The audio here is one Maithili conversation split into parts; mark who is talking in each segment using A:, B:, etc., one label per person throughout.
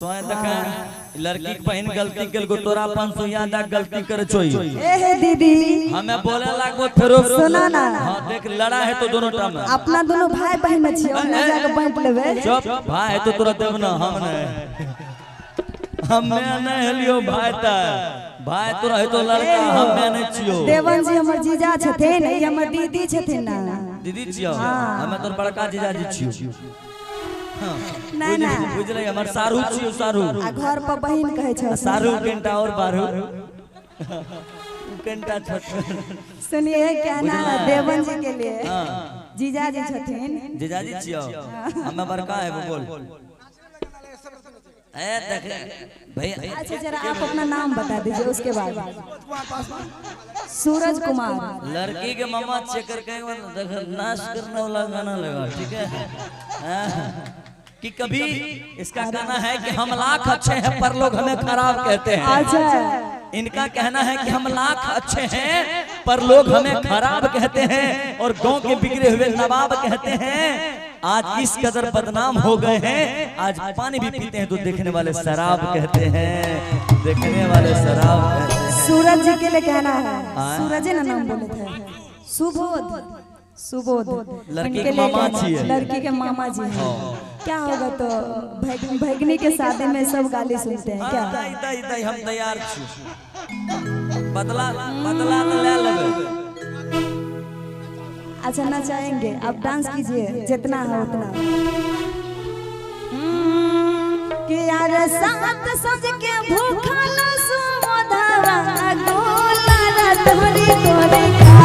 A: तोय देखे लड़की के बहिन गलती केलको, तोरा 500 याद आ गलती करे छोई।
B: ए हे दीदी,
A: हमें बोले लागो फेरो।
B: सुना ना।
A: हां देख, लड़ा है तो दोनों टाइम में।
B: अपना दोनों भाई बहन छियै, ओना जाके बांट लेबै।
A: चुप, भाई है तो तोरा देब ना, हम नहीं, हमें नहीं हेलियो भाई त भाई तोरा है तो लड़का, हमें नहीं छियो।
B: देवन जी हमर जीजा छथिन, ई हमर दीदी छथिन ना।
A: दीदी छियो, हमें तोर बड़का जीजा जी छियो।
B: ना ना
A: बुझलै, हमर सारू छियो सारू।
B: आ घर पर बहिन कहै छै
A: सारू कनिटा और बारू कनिटा छोट।
B: सुनिए, क्या ना देवन जी के लिए जीजा जी छथिन।
A: जीजा जी छियो, हमें बड़का है वो बोल। ए देख भैया,
B: अच्छा जरा आप अपना नाम बता दीजिए उसके बाद। सूरज कुमार।
A: लड़की के मामा चेक करके देख नाश करने वाला गाना लगा, ठीक है। कि कभी इसका कहना है कि हम लाख अच्छे हैं पर लोग हमें खराब कहते हैं।
B: अच्छा,
A: इनका कहना है कि हम लाख अच्छे हैं पर लोग हमें खराब कहते हैं और गांव के बिगड़े हुए नवाब कहते हैं। आज इस कदर बदनाम हो गए हैं, आज पानी भी पीते हैं तो देखने वाले शराब कहते हैं, देखने वाले शराब कहते हैं।
B: सूरज जी के लिए कहना है, सूरज ना नाम बोले थे, सुबोध, सुबोध
A: लड़की के मामा जी,
B: लड़की के मामा जी हैं। क्या होगा तो भगनी के शादी में सब गाली सुनते हैं क्या?
A: दाई दाई दाई हम तैयार छी, बदला बदला तो ले लेबे।
B: अच्छा नचाएंगे, आप डांस कीजिए जितना है उतना। कि यार सात सज के भूखा न सुबोधवा गोला तोरी तोरी खा।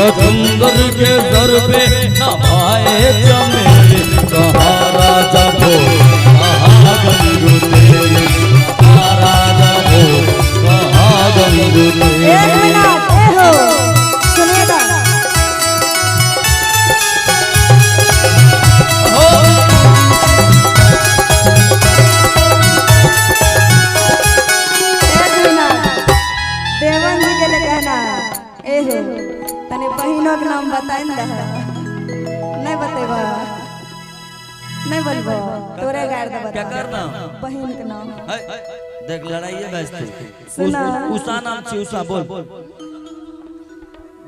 A: चंदर के दर पे न भाए चमेली, कहाँ राजा भो कहाँ गंगू तेरी, कहाँ राजा भो कहाँ गंगू तेरी।
B: एक मिनट, ए हो सुनिएगा। एक मिनट, देवन जी के लिए कहना ए हो तने बहिनों के नाम बताइन दे। नहीं बतेबा, नहीं बोलबो तोरे गार दे बता।
A: क्या करना
B: बहिन के नाम?
A: देख लड़ाई है बस।
B: सुना,
A: उषा नाम छी, उषा बोल।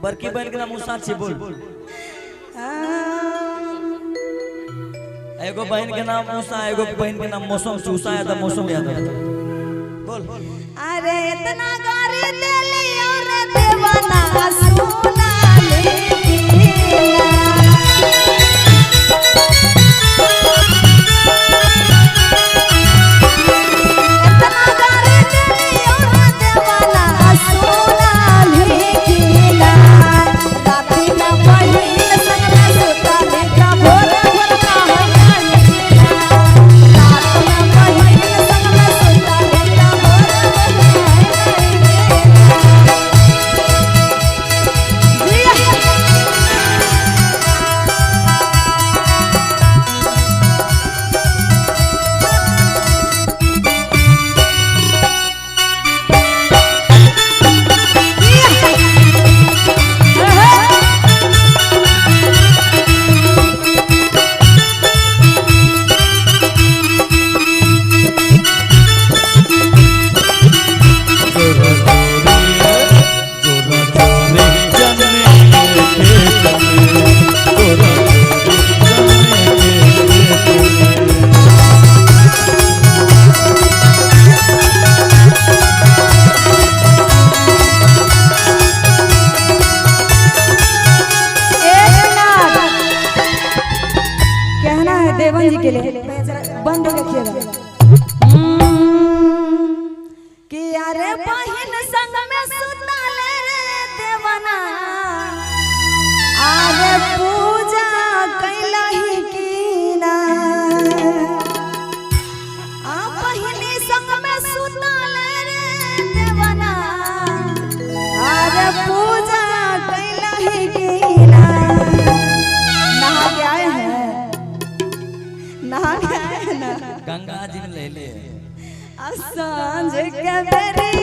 A: बड़की बहन के नाम उषा छी बोल। एगो बहन के नाम उषा, एगो बहन के नाम मौसम छी, उषा यादव मौसम यादव बोल।
B: अरे इतना गारी देली और देवाना सुना
A: छीन लेलिए।
B: आ सांझ के बेरिया।